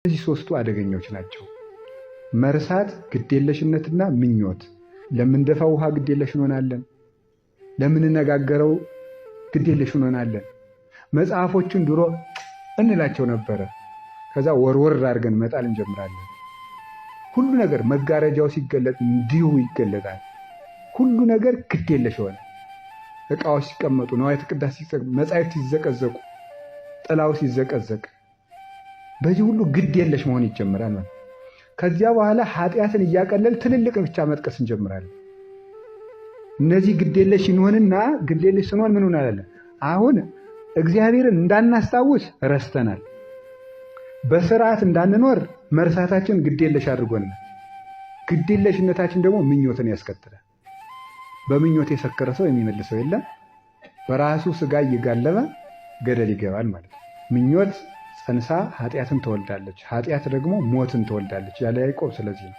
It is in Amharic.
እነዚህ ሶስቱ አደገኞች ናቸው። መርሳት፣ ግዴለሽነትና ምኞት። ለምንደፋው ውሃ ግዴለሽ እንሆናለን። ለምንነጋገረው ግዴለሽ እንሆናለን። መጽሐፎችን ድሮ እንላቸው ነበረ። ከዛ ወርወር አድርገን መጣል እንጀምራለን። ሁሉ ነገር መጋረጃው ሲገለጥ እንዲሁ ይገለጣል። ሁሉ ነገር ግዴለሽ ሆነ። እቃዎች ሲቀመጡ፣ ንዋያተ ቅድሳት ሲቀመጡ፣ መጻሕፍት ሲዘቀዘቁ፣ ጥላው ሲዘቀዘቅ፣ በዚህ ሁሉ ግድ የለሽ መሆን ይጀምራል ማለት። ከዚያ በኋላ ኃጢአትን እያቀለል ትልልቅ ብቻ መጥቀስ እንጀምራለን። እነዚህ ግዴለሽ እንሆንና ግዴለሽ ስንሆን ምን ሆናለን? አሁን እግዚአብሔርን እንዳናስታውስ ረስተናል። በስርዓት እንዳንኖር መርሳታችን ግዴለሽ አድርጎናል። ግዴለሽነታችን ደግሞ ምኞትን ያስከትላል። በምኞት የሰከረ ሰው የሚመልሰው የለም። በራሱ ስጋ እየጋለበ ገደል ይገባል ማለት ነው። ምኞት ጸንሳ ኃጢአትን ትወልዳለች፣ ኃጢአት ደግሞ ሞትን ትወልዳለች ያለ ያዕቆብ ስለዚህ ነው።